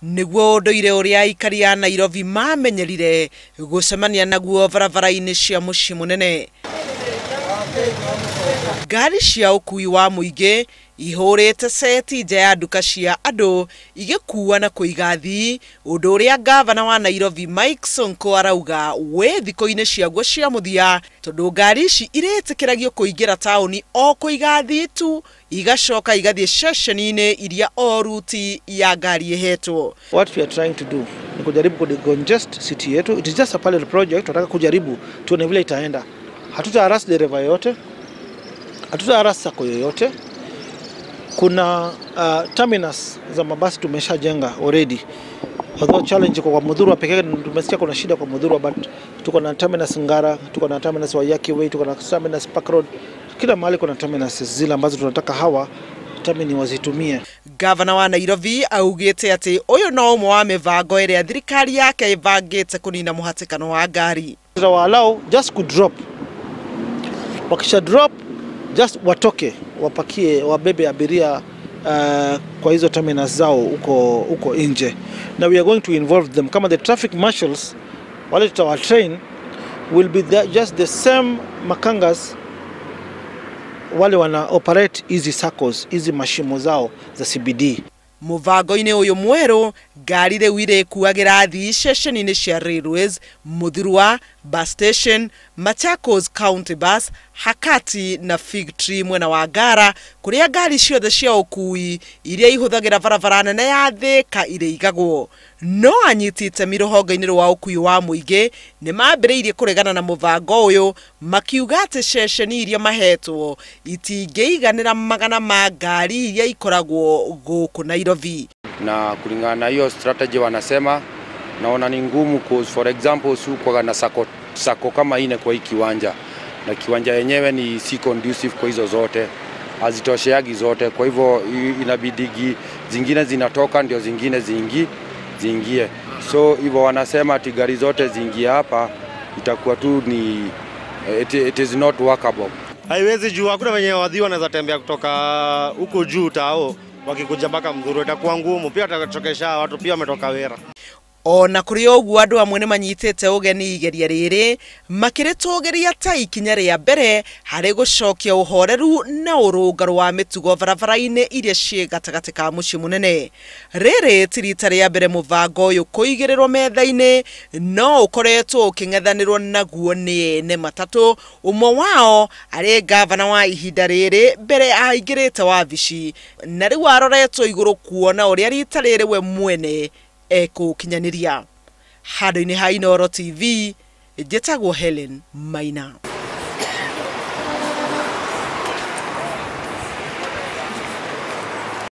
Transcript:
Nĩguo ũndũire ũrĩa aikari a Nairobi mamenyerire gũcemania naguo barabara-inĩ cia mũciĩ mũnene. Ngari cia ũkui wa mũingĩ ihũrĩte ceti nja ya nduka cia andũ igĩkua na kũiga athii, ũndũ ũrĩa ngavana wa Nairobi Mike Sonko arauga wĩ thikũ-inĩ ciaguo cia mũthia, tondũ ngari ici irĩtĩkĩragio kũingĩra taũni o kũiga athii tu, igacoka igathiĩ ceceni-inĩ iria o ruti ya ngari ĩhetwo. What we are trying to do ni kujaribu kudecongest city yetu. It is just a pilot project, tunataka kujaribu tuone vile itaenda. Hatuta harass dereva yoyote, hatuta harass sako yoyote. Kuna terminus za mabasi tumeshajenga already. Although challenge kwa Muthurwa pekee, tumesikia kuna shida kwa Muthurwa, but tuko na terminus Ngara, tuko na terminus Waiyaki Way, tuko na terminus Park Road. Kila mahali kuna terminus zile ambazo tunataka hawa termini wazitumie. Gavana wa Nairobi augĩte atĩ ũyũ no ũmwe wa mĩbango ĩrĩa thirikari yake ĩbangĩte kũnina mũhatĩkano wa ngari. Tutawa allow just ku drop. Wakisha drop just watoke, wapakie, wabebe abiria kwa hizo terminus zao huko nje. Now we are going to involve them. Kama the traffic marshals wale tutawa train will be the, just the same makangas wale wana operate hizi circles, hizi mashimo zao za CBD. Mũbango-inĩ ũyũ mwerũ, ngari rĩu irĩkuagĩra athii ceceni-inĩ cia Railways, Muthurwa, Bus Station, Machakos County Bus, Hakati na Fig Tree mwena wa Ngara, kũrĩa ngari ciothe cia ũkui iria ihũthagĩra barabara nene ya Thika irĩigagwo. No anyiti itemi rũhonge-inĩ rwa ũkui wa mũingĩ nĩ mambĩrĩirie kũregana na mũbango ũyũ, makiuga atĩ ceceni iria mahetwo itingĩiganĩra magana ma ngari iria ikoragwo gũkũ Nairobi. Na kulingana na hiyo strategy wanasema, naona ni ngumu cause for example si na sako kama ine kwa hii kiwanja, na kiwanja yenyewe ni si conducive kwa hizo zote, hazitosheagi zote, kwa hivyo inabidigi zingine zinatoka ndio zingine ziingie. So hivyo wanasema ati gari zote ziingie hapa itakuwa tu ni it is not workable. Haiwezi juu hakuna wenye wadhi wanaweza tembea kutoka huko juu tao wakikuja mpaka Muthurwa, itakuwa ngumu, pia watachokesha watu, pia wametoka wera. Ona kũrĩ ũguo andũ amwe nĩ manyitĩte ũgeni igeria rĩrĩ makĩrĩtũgĩria ta ikinya rĩa mbere harĩ gũcokia ũhoreru na ũrũngarũ wa mĩtugo barabara-inĩ iria ciĩ gatagatĩ ka mũciĩ mũnene. Rĩrĩ ti rita rĩa mbere mũbango ũyũ kũigĩrĩrwo metha-inĩ, no ũkoretwo ũkĩng'ethanĩrwo naguo nĩ ene matatũ, ũmwe wao arĩ ngavana wa ihinda rĩrĩ mbere aingĩrĩte wabici, na rĩu aroretwo igũrũ kuona ũrĩa rita rĩrĩ we mwene ekũkinyanĩria. Handũ-inĩ ha Inooro TV, njĩtagwo Helen Maina.